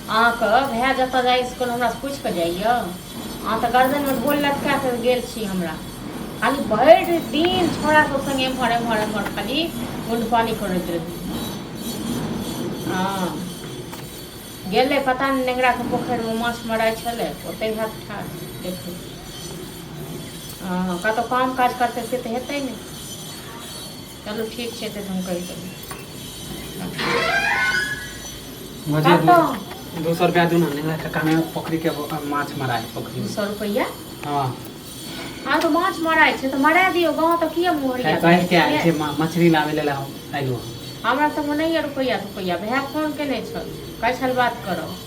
अहाँके भाय जतऽ जाइ से कोनो हमरासँ पूछि कऽ जाइए? अहाँ तऽ गर्दनमे ढोल लटका कऽ गेल छी। हमरा खाली भरि दिन छौड़ा सब संगे एम्हर एम्हर एम्हर खाली गुंड पानी करैत रहै। हँ, गेलै पता नहि, नेंगराके पोखरिमे माछ मराइ छलै, ओतहि हैत ठाढ़ देखै। हँ, कतहु काम काज करतै से तऽ हेतै नहि। चलू ठीक छै, तऽ हम कहि देबै। मुझे कतऽ? 200 रुपया दू ना, नेंगरा काका में पोखरी के माछ मराए पोखरी दू में। सए रुपैआ? हाँ। हँ, तऽ माछ मराइ छै तऽ मरा दियौ गाँव, तऽ किए मुहरिया? कहि के आयल छै, मछली लाबै लेल हम अयलहुँ। हमरा सबमे नहि यऽ रुपैआ तुपैआ। भाय फोन केने छल, कहै छल बात करब।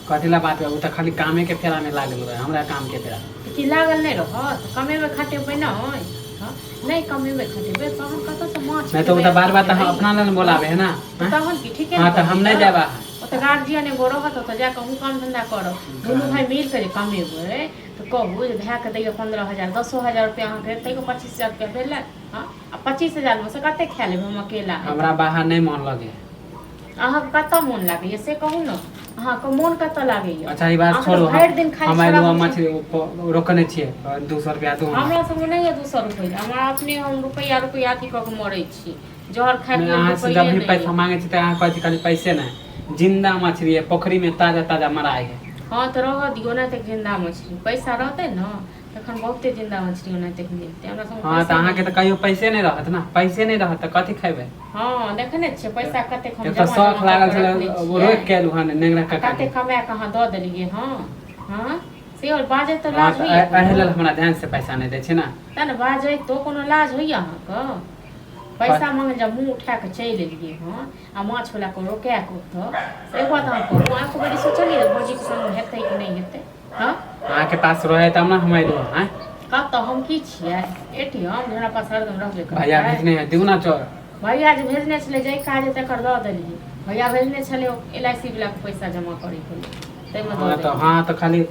कथी ला बात करब? ओ तऽ खाली कामे के फेरा में लागल रहे, हमरा काम के फेरा। तऽ की लागल नहि रहत? कमेबै खटेबै नहि? हँ, नहि कमेबै खटेबै तहन कतऽसँ माछ नहि तऽ ओ खेबै तऽ बार बार तऽ खेबै? अपना लेल बोलाबै है ना? तऽ तहन की ठीके हाँ ने? तऽ हम नहि कहलियै जायब। ओतऽ गार्जियन एगो रहत, ओतऽ जा कऽ अहूँ काम धन्धा करब। दुनू भाय मिल कऽ जे कमेबै तऽ कहू जे भायके दैयौ 15,000, 10,000 रुपया अहाँके, तैयो 25,000 रुपया भेलै। हँ, आ 25,000मे सँ कते खा लेबै हम अकेला? हमरा बाहर नहि मन लगे। अहाँके कतऽ मोन लागैया से कहू ने, अहाँके मोन कतऽ लागैया? अच्छा, ई बात अहाँके छोड़ू। भरि दिन खाली हम छोड़ा अयलहुँ बुच्ची- मछली रोकने छियै, 200 रुपया दू हमरा। हमरा सबके नहि यऽ 200 रुपैआ। हमरा अपने हम रुपैआ रुपैआ अथी कऽ के मरै छी, जहर खाय नहि, के अहाँ से रुपैए जब भी नहि पैसा यऽ। मांगे छी तऽ अहाँ कहै छी खाली पैसे नहि, जिंदा मछली है, पोखरी में ताजा ताजा मराइ है। हँ, तऽ रहऽ दियौ ने तऽ जिंदा मछली। पैसा रहतै ने तखन बहुते जिंदा मछली ओनाहिते मिलतै हमरा सब। हँ, तऽ अहाँके तऽ कहियो पैसे नहि रहत ने। पैसे नहि रहत तऽ कथी खेबै? हँ, देखै ने छियै पैसा कतेक हम एक तऽ जमा शौख जमा लागल कऽ छलै, रखने ओ छियै। रोकि के एलहुँ हन नेंगरा काका के। कते कमा कऽ अहाँ दऽ देलियै। हँ हँ, से आओर बाजै तऽ हँ लाज तऽ होइए एहि कोनो? लेल हमरा ध्यान से पैसा नहि दै छै ने। तेँ ने बाजै तो कोनो लाज होइए अहाँके? पैसा मांगे जब मुँह उठा कऽ चलि एलियै हँ, आ माछवला के रोकाए कऽ ओतऽ से एक बात अहाँ कहू, अहाँ एको बेरी सोचलियै भौजीके संग हेतै कि नहि हेतै? हँ। अहाँके पास रहे तब ने हम अयलहुँ हँ। कतऽ? हम की छियै, एटीएम जे हमरा पास हरदम रहबे भैया करतै? भेजने है, दियौ ना चोर। भैया जे भेजने छलै, जाहि काज तकर दऽ देलियै। भैया भेजने छलै एल I C वला के पैसा जमा करैके लेल, ताहिमे हाँ दऽ तऽ देलियै। हाँ, तऽ खाली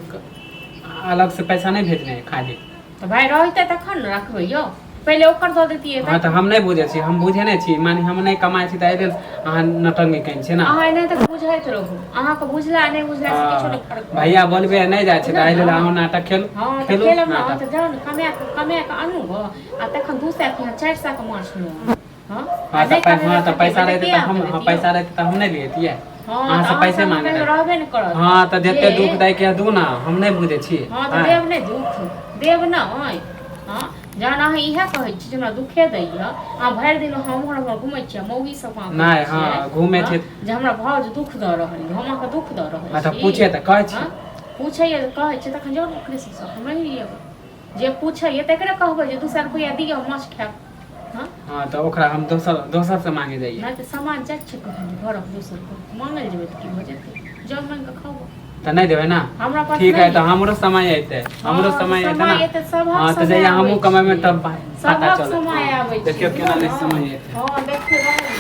अलग से पैसा नहि भेजने है खाली? तऽ भाय रहितै तखन ने रखबै यौ। पहिले ओकर दऽ दैतियै। हाँ, तऽ हम नहि बुझै छी, हम बुझे नहि छी, माने हम नहि कमाइ छी तऽ एहि लेल अहाँ नौटंकी केने छी ने। अहाँ एनाहिते तऽ बुझैत रहू। अहाँके बुझला नहि बुझला से किछो नहि फर्क पड़ै। भैया बोलबे नहि जाइ छै तऽ एहि लेल अहाँ नाटक खेलू। हँ, तऽ खेलू खेलब ने। नाटक। तऽ जाउ ने कमाए कऽ, कमाए कऽ आनू गऽ, आ तखन 200 के यहाँ 400 के माछ लऽ आनू। हँ, आ हाँ, तऽ नहि कमेबै हाँ, तऽ पैसा खटेबै तऽ रहतै के तऽ हम अहाँके हाँ देत यौ? पैसा रहतै तऽ हम नहि लितियै? हँ, अहाँ तऽ से अहाँ पैसे संगे मांगे कहियो रहै। रहबे नहि करत। हाँ, तऽ जे जते दुख दै के दू ना, हम नहि बुझै छी। हँ, तऽ हाँ। देब नहि दुख? देब नहि? हँ, जहन अहाँ इएह कहै छी जे हमरा दुखे दैए, अहाँ भरि दिन अहाँ उम्हर उम्हर घुमै छियै, मौगी सब अहाँ कहै नहि, छियै हाँ, घूमे हँ छै जे हमरा भाउज दुख दऽ रहल यऽ। हम अहाँके दुख दऽ रहल हाँ, तऽ छी? पूछे तऽ कहै छी। हँ, पूछैए तऽ कहै छियै, तखन जाउ ने ओकरे सबसँ, हम नहि लेब। जे पूछैए तकरे कहबै जे 200 रुपैआ दिअ, माछ खायब। हँ। हाँ, तऽ ओकरा हम दोसर दोसर से मांगे जाइए। नहि तऽ सामान जाइ छै कहै घरक दोसर मांगल जेबै तऽ की भऽ जेतै? जाउ मांगि कऽ खाउ। तऽ नहि देबै ने? हमरा पास ठीक है। नहि तऽ हमरो समय अयतै, हमरो हँ, तऽ समय अयतै समय ने। एतै, सभक हाँ, तऽ समय जहिया आबै हमहूँ कमेबै छै। तब पता सभक चलत। समय हाँ, आबै छै। देखियौ केना बुझलहुँ नहि ने? समय अयतै। हँ, देखियौ रहल।